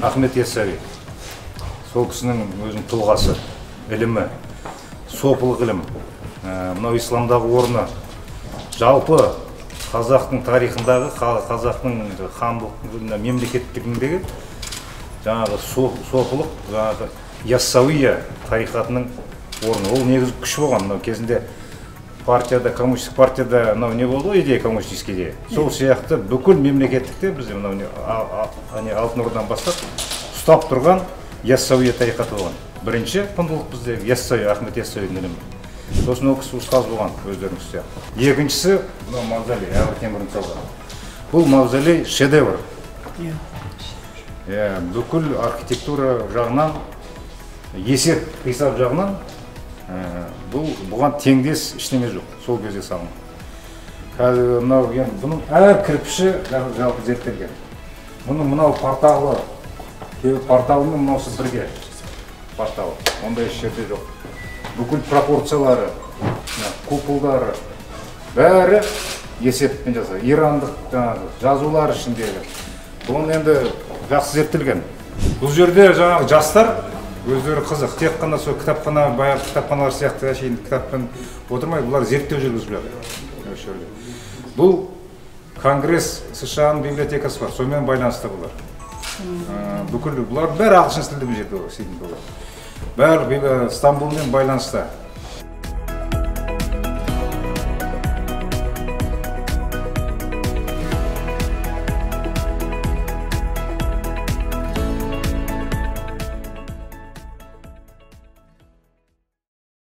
Ахмет Яссауи. Сол кісінің өзінің тұлғасы, ілімі, сопылық ілім, мынау исламдағы орны, жалпы қазақтың тарихындағы, қазақтың хандық мемлекеттігіндегі жаңағы сопылық, жаңағы Яссауия тарихатының орны. Ол негізгі күш болған. Мынау кезінде партияда, коммунистік партияда мынау не болды ғой, идея, коммунистический идея. Сол сияқты бүкіл мемлекеттікте бізде мынау не, Алтын Ордадан бастап ұстап тұрған Яссауия тарихаты болған. Бірінші құндылық бізде Яссауи, Ахмет Яссауидің ілімі. Сосын ол кісі ұстаз болған өздеріңіз сияқты. Екіншісі мынау мавзолей, Әмір Темірдің салған. Бұл мавзолей шедевр. Иә, бүкіл архитектура жағынан, есеп қисап жағынан бұл бұған теңдес ештеңе жоқ. Сол кезде салынған. Қазір мынау енді бұның әр кірпіші жалпы зерттелген. Бұның мынау порталы, кейбір порталы мен мынаусы бірге порталы. Ондай еш жерде жоқ. Бүкіл пропорциялары, мына куполдары, бәрі есеппен жасалған. Ирандық жаңағы жазулар ішіндегі. Бұның енді жақсы зерттелген. Бұл жерде жаңағы жастар өздері қызық. Тек қана сол кітапхана, баяғы кітапханалар сияқты әшейін кітаппен отырмай, бұлар зерттеу жүргізіп жатыр. Осы жерде. Бұл Конгресс США-ның библиотекасы бар, сонымен байланысты бұлар. Бүкіл бұлар бәрі ағылшын тілді бұл жерде істейтін бұлар. Бәрі Стамбулмен байланыста.